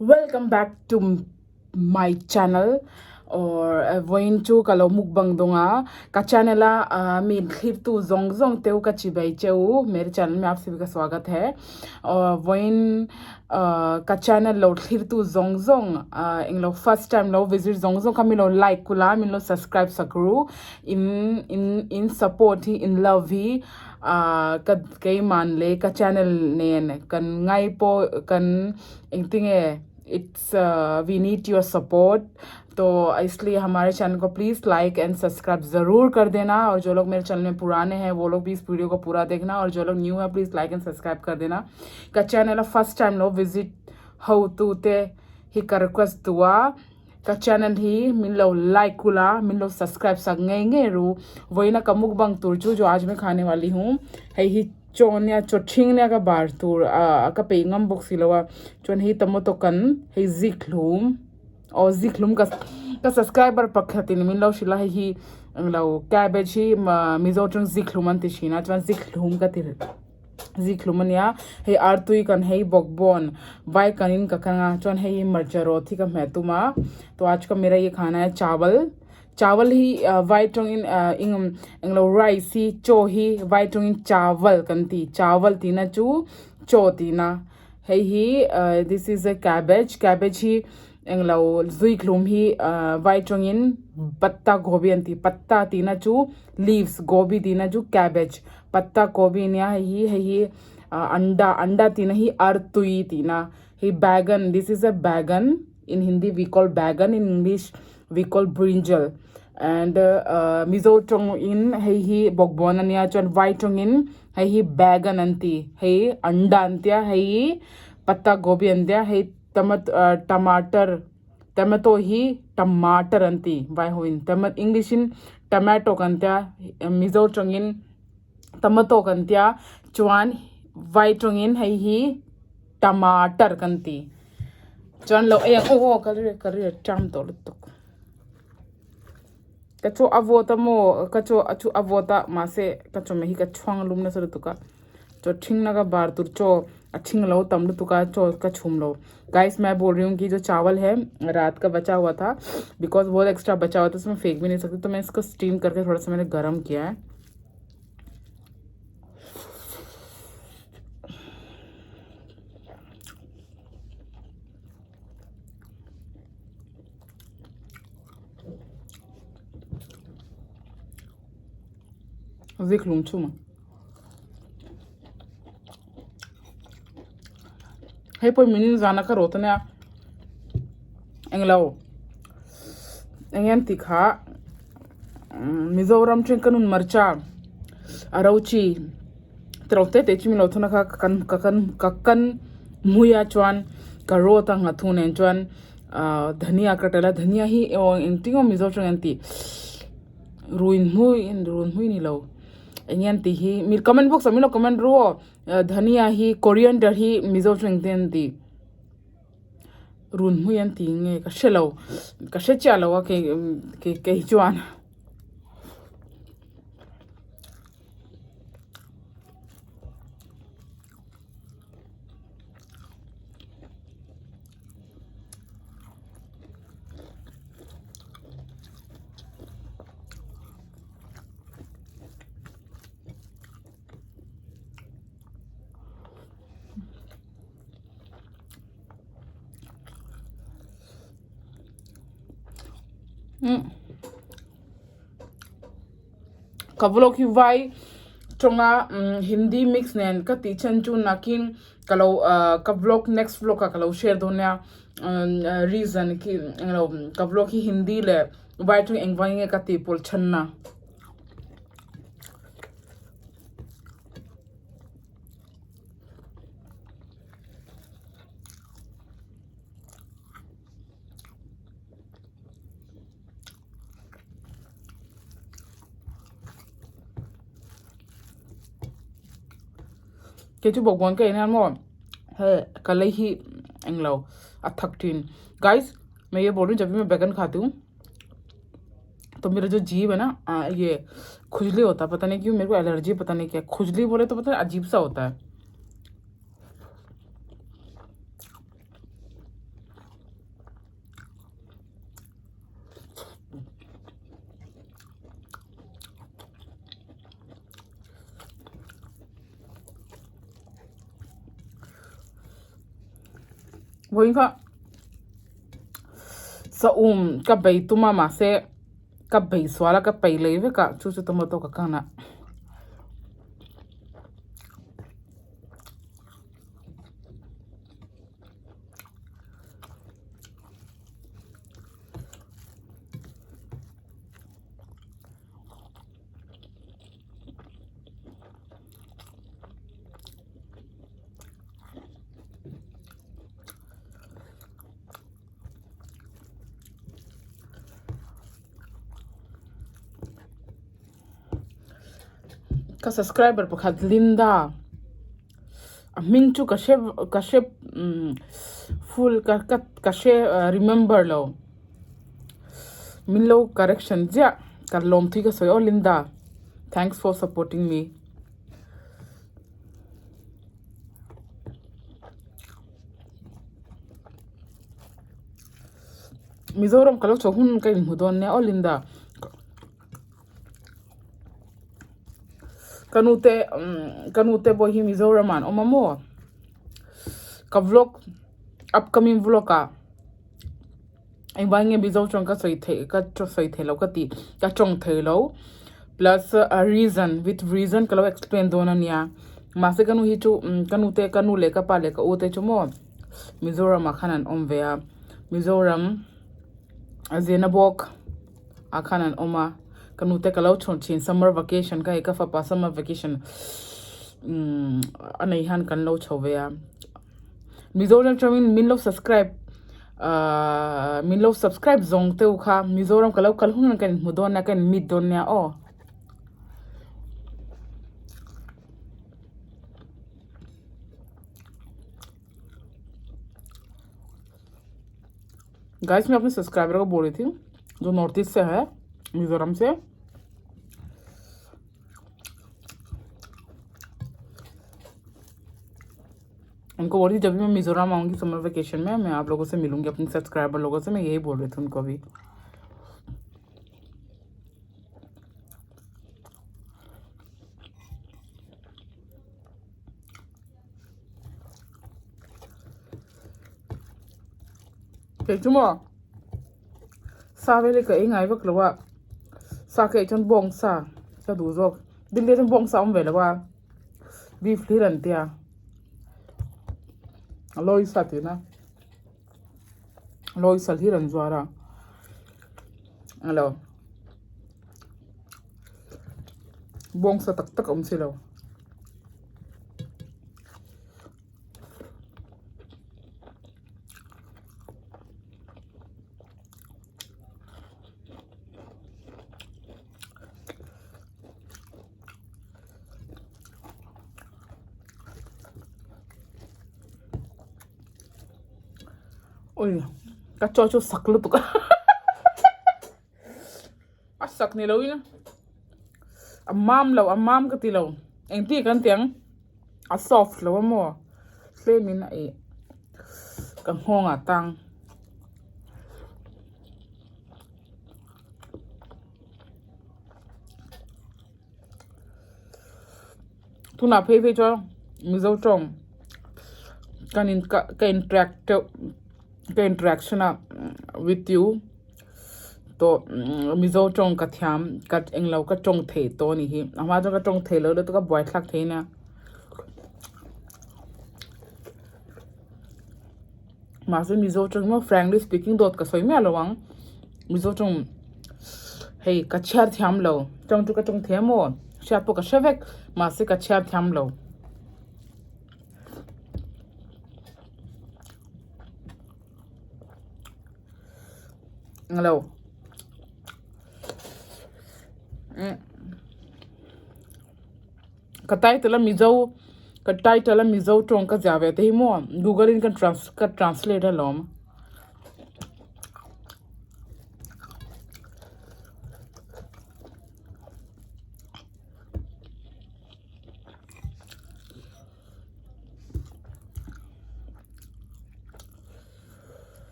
Welcome back to my channel or vawiin chu ka lo mukbang dawn a ka channel a mi thlirtu zawng zawng te ka chibai che u mere channel mein aap sabhi ka swagat hai aw vawiin ka channel lo thlirtu zawng zawng englo first time lo visit zawng zawng kha min lo like kula min lo subscribe sak ru in in in support hi in love hi ah ka keiman leh ka channel nen kan ngai pawh kan engtinge it's we need your support toh isliye hamare channel ko please like and subscribe zarur kar dena aur jo log mere channel mein purane hain wo log bhi is video ko pura dekhna aur jo log new hai please like and subscribe kar dena ka channel a first time lo visit ho tu te hi ka request duh a ka channel hi min lo like ula min lo subscribe sak ngei ngei ru vawiin a ka mukbang tur chu jo aaj main khane wali hu hei hi chaw nia chaw thing nia ka bar tur ah ka peih ngam bawk si lo a chuan hei tomato kan hei zikhlum aw zikhlum ka ka subscriber pakhat in min lo hrilh a hei hi englo cabbage hi mizo tawng zikhlum an ti thin a chuan zikhlum ka ti zikhlum a nia hei artui kan hei bawkbawn vai kan in ka kang a chuan hei hmarcha rawt hi ka hmeh tum a to aaj ka mera ye khana hai chawal. Chawal hi vai tawngin eng englo rice hi chaw hi vai tawngin chawal kan ti chawal tihna chu chaw tihna hei hi this is a cabbage cabbage hi englo zuihlum hi vai tawngin patta gobi an ti patta tihna chu leaves gobi tihna chu cabbage patta gobi ania hei hi hei hi anda anda tihna hi artui tihna hei bagan this is a bagan. In Hindi we call bagan in English we call brinjal and Mizo tawng in hei hi bawkbawn ania chuan vai tawng in hei hi bagan an ti hei anda an tia hei hi patta gobi an tia hei tomato tomato hi tomato an ti vai ho in English in tomato kan tia Mizo tawng in tomato kan tia chuan vai tawng in hei hi tomato kan ti. Chuan lo ei ang aw aw ka ri ka ri a ṭam tawh lutuk ka chaw a vawt a maw ka chaw a chu a vawt a mahse ka chawhmeh hi ka chhuang lum nasa lutuk a chaw ṭhing na ka bar tur chaw a ṭhing lo tam lutuk a chaw ka chhum lo guys main bol rahi hu ki jo chawal hai raat ka bacha hua tha because bahut extra bacha hua tha usme phek bhi nahi sakte toh main isko steam karke thoda sa maine garam kiya hai. Ziklum chhuma hei pawh min zana ka rawt ania englo eng em tih kha Mizoram then ka nun marcha a ro chi tilo te te chu min lo thun a kha ka kan ka kan ka kan hmui ah chuan ka rawt a nghathu nen chuan ahh dhania ka tel a dhania hi aw engtin nge mizo tawng an tih rui hmui run hmui ni lo eng nge an tih hi mi comment box ah min lo comment ru aw dhania hi coriander hi mizo tawng engtin an tih. Run hmui an ti nge ka hre lo ka hre chiah lo a kei kei chuan. Ka vlog hi vai tawnga hindi mix nen ka tih chhan chu nakin ka lo ah ka vlog next vlog ah ka lo share dawn nia reason khi englo ka vlog hi hindi leh vai tawng engvang nge ka tih pawlh chhan na. Kei chu bawkbawn ka en hian maw hei ka lei hi englo a thak thin guys mei ye bol jab bhi main baigan khati hu तो मेरा जो जीभ है ना ये खुजली होता है पता नहीं क्यों मेरे को एलर्जी पता नहीं क्या खुजली बोले तो पता नहीं अजीब सा होता है। Vawiin kha saum ka bei tum a mahse ka bei sual a ka pei lei vek a chu chu tomato ka kan a. Ka subscriber pakhat Linda a hming chu ka hre ka hre umm full ka ka ka hre remember lo min lo correction chiah ka lawm thui ka sawi aw Linda thanks for supporting me. Mizoram ka lo chho hun ka inhmu dawn nia aw Linda ka nu te umm ka nu te pawh hi Mizoram ah an awm a maw ka vlog upcoming vlog ah engvangin nge Mizo tawng ka sawi theih ka sawi theih loh ka tih ka tawng thei lo plus a reason with reason ka lo explain dawn a nia mahse ka nu hi chu umm ka nu te ka nu leh ka pa leh ka u te chu maw Mizoram ah khan an awm ve a Mizoram a zirna bawk ah khan an awm a ka nu te ka lo chhun thin summer vacation ka hei ka fapa summer vacation umm a nei hian kan lo chho ve a Mizoram atangin min lo subscribe ahh min lo subscribe zawng te u kha Mizoram ka lo kal hun ka inhmu dawn nia ka in meet dawn nia aw. Guys मैं अपने subscriber को बोल रही थी जो north east से है मिजोरम से उनको बोल रही थी जब भी मैं मिजोरम आऊँगी समर वेकेशन में मैं आप लोगों से मिलूंगी अपने सब्सक्राइबर लोगों से मैं यही बोल रही थी उनको भी Kei chu maw sa vel hi ka ei ngai vak lo a sa ka ei chuan bawng sa ka duh zawk Delhi ah chuan bawng sa a awm ve lo a beef hlir an tia a lawi sa tihna lawi sa hlir an zuar a alo bawng sa tak tak a awm si lo. Ui ka chaw chu sak lutuk a a sak ni loin a mam lo a mam ka ti lo engtin kan ti ang a soft lo a maw tlemin a ih ka nghawng ah tang. Tunah phei phei chuan Mizo tawng kan in ka ka interact deuh ka interaction a with you tawh Mizo tawng ka thiam ka englo ka tawng thei tawh a nih hi a hma chuan ka tawng thei lo lutuk a buaithlak thei ania. Mahse Mizo tawng hi maw frankly speaking dawt ka sawi miah lo ang Mizo tawng hei ka chhiar thiam lo tawng chu ka tawng thei a maw hriat pawh ka hre vek mahse ka chhiar thiam lo. Englo Ka title a Mizo ka title a Mizo tawng ka ziah ve te hi maw Google in ka trans ka translate alawm.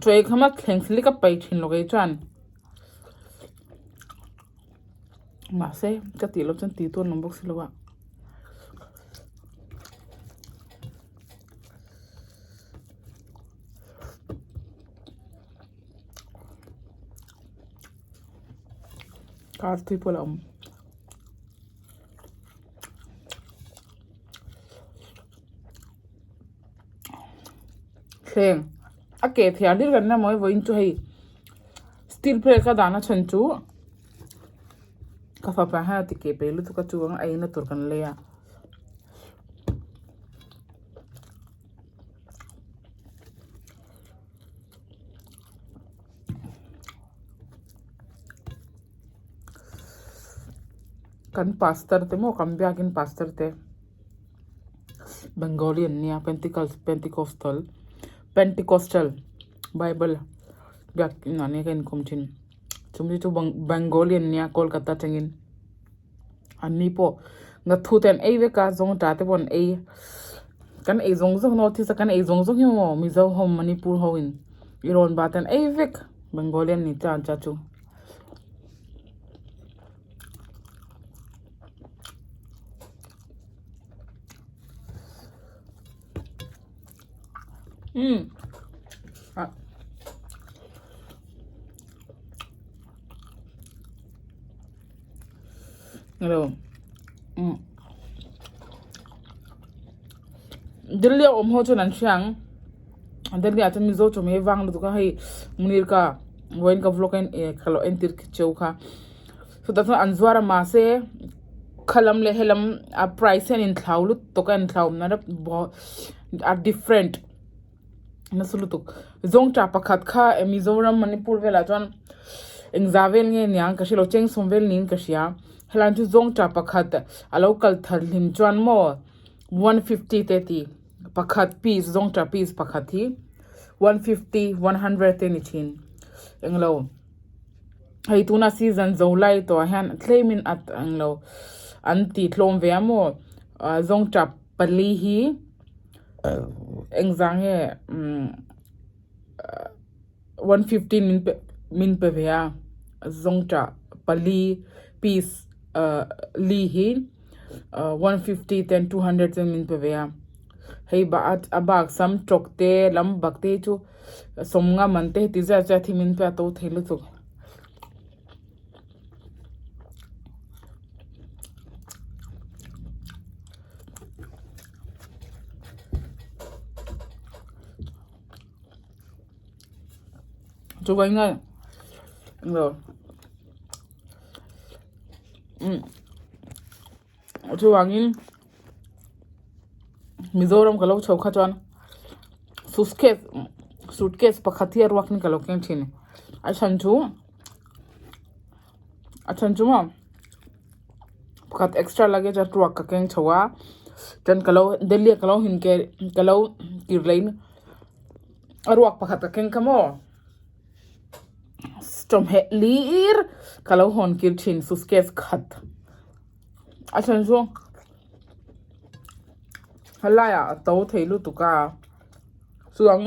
Chaw ei khama thleng thil hi ka pai thin lo kei chuan. Mahse ka tih loh chuan tih tur an awm bawk si lo a. Artui pawh a la awm. Thleng a ke thiar dil kan la mawi vawiin chu hei steel plate ka dahna chhan chu ka fapa hian a ti ke peih lutuk a chuang a eina tur kan lei a. Kan pastor te maw kan biakin pastor te Bengali an nia Pentecostal Pentecostal bible biakin ah nia ka inkhawm thin chumi chu Bengali an nia Kolkata atangin an ni pawh ngathu te an ei vek a zawngtah te pawh an ei kan ei zawng zawng north east a kan ei zawng zawng hi maw Mizo ho Manipur ho in i rawn bat an ei vek Bengali an ni ta cha chu. Umm ah Hello umm Delhi a awm ho chuan an hria ang Delhi ah chuan Mizo chawhmeh vang lutuk a hei Munir ka vawiin ka vlog a eh ka lo entir cheu kha chutah chuan an zuar a mahse khalam leh helam a price hian inthlau lutuk a inthlau awm na a different nasa lutuk zawngtah pakhat kha Mizoram Manipur velah chuan engzah vel nge niang ka hrelo chengsawm vel niin ka hria helai chu zawngtah pakhat a lo kal thar hlim chuan maw 150 te ti pakhat piece zawngtah piece pakhat hi 150 100 te ni thin englo hei tuna season zo lai tawh ah hian tlem in a englo an ti tlawm ve a maw zawngtah pali hi engzah nge umm 150 min pe min pe ve a zawngtah pali piece ahh li hi 150 ten 200 ten min pe ve a hei bak a bak sam tawk te lam bak te hi chu sawmnga man te heti zat zat hi min pe a to thei lutuk. Chuai nge lo umm chuvangin Mizoram ka lo chho kha chuan suitcase suitcase pakhat hi a ruak in ka lo keng thin a chhan chu a chhan chu maw pakhat extra luggage a ruak ka keng chho a chuan ka lo Delhi ah ka lo hin ka lo tir leh in a ruak pakhat ka keng kha maw chawhmeh lir ka lo hawn kir thin suitcase khat a chhan chu helai ah a to thei lutuk a chuang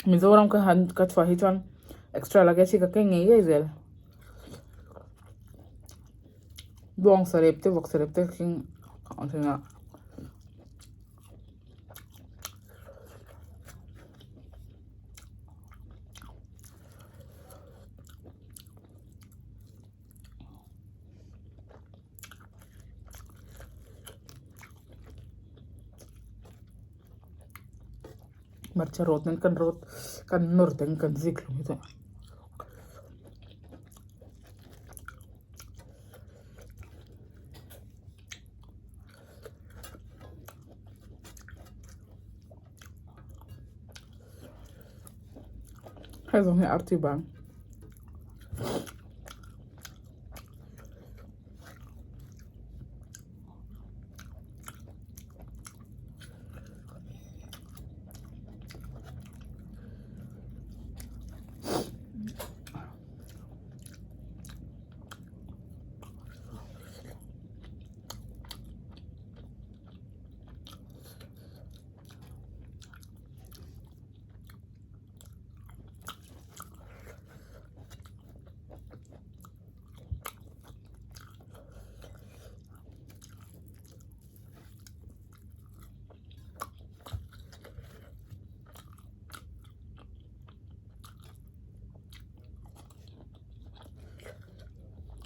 Mizoram ka han ka chhuah hi chuan extra luggage hi ka keng ngei ngei zel bawng sarep te vawk sarep te ka keng ang thin a. Hmarcha rawt nen kan rawt kan nawr teng kan zik hlawm hi chuan. Hei zawng hi arti bang.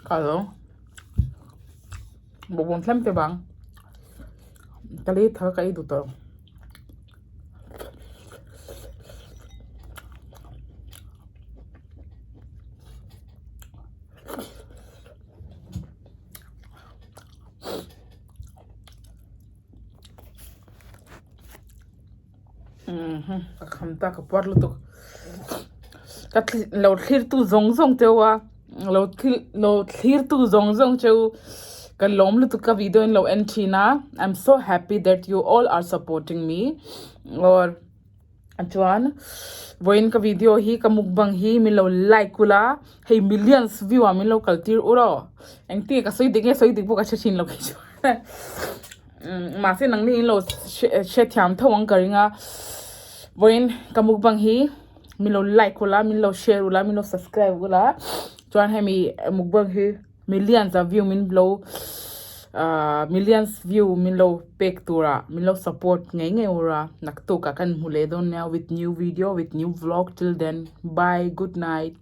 Kha lo bawkbawn tlem te bang ka lei thar ka ei duh tawh. Ka kham ta ka puar lutuk ka lo thlir tu zawng zawng cheu a lo thil lo thlir tu zawng zawng cheu ka lawm lutuk ka video in lo en thin a I am so happy that you all are supporting me or chuan vawiin ka video hi ka mukbang hi min lo like ula hei millions view ah min lo kal tir ur aw engtin nge ka sawi dik nge sawi dik pawh ka hre thin lo khi chuan. Mahse nangni in lo hrethiam tho ang ka ring a vawiin ka mukbang hi min lo like ula min lo share ula min lo subscribe ula chuan hemi mukbang hi millions a view min lo ahh millions view min lo pek tura min lo support ngei ngei ura naktuk ah kan hmu leh dawn nia with new video with new vlog till then bye good night.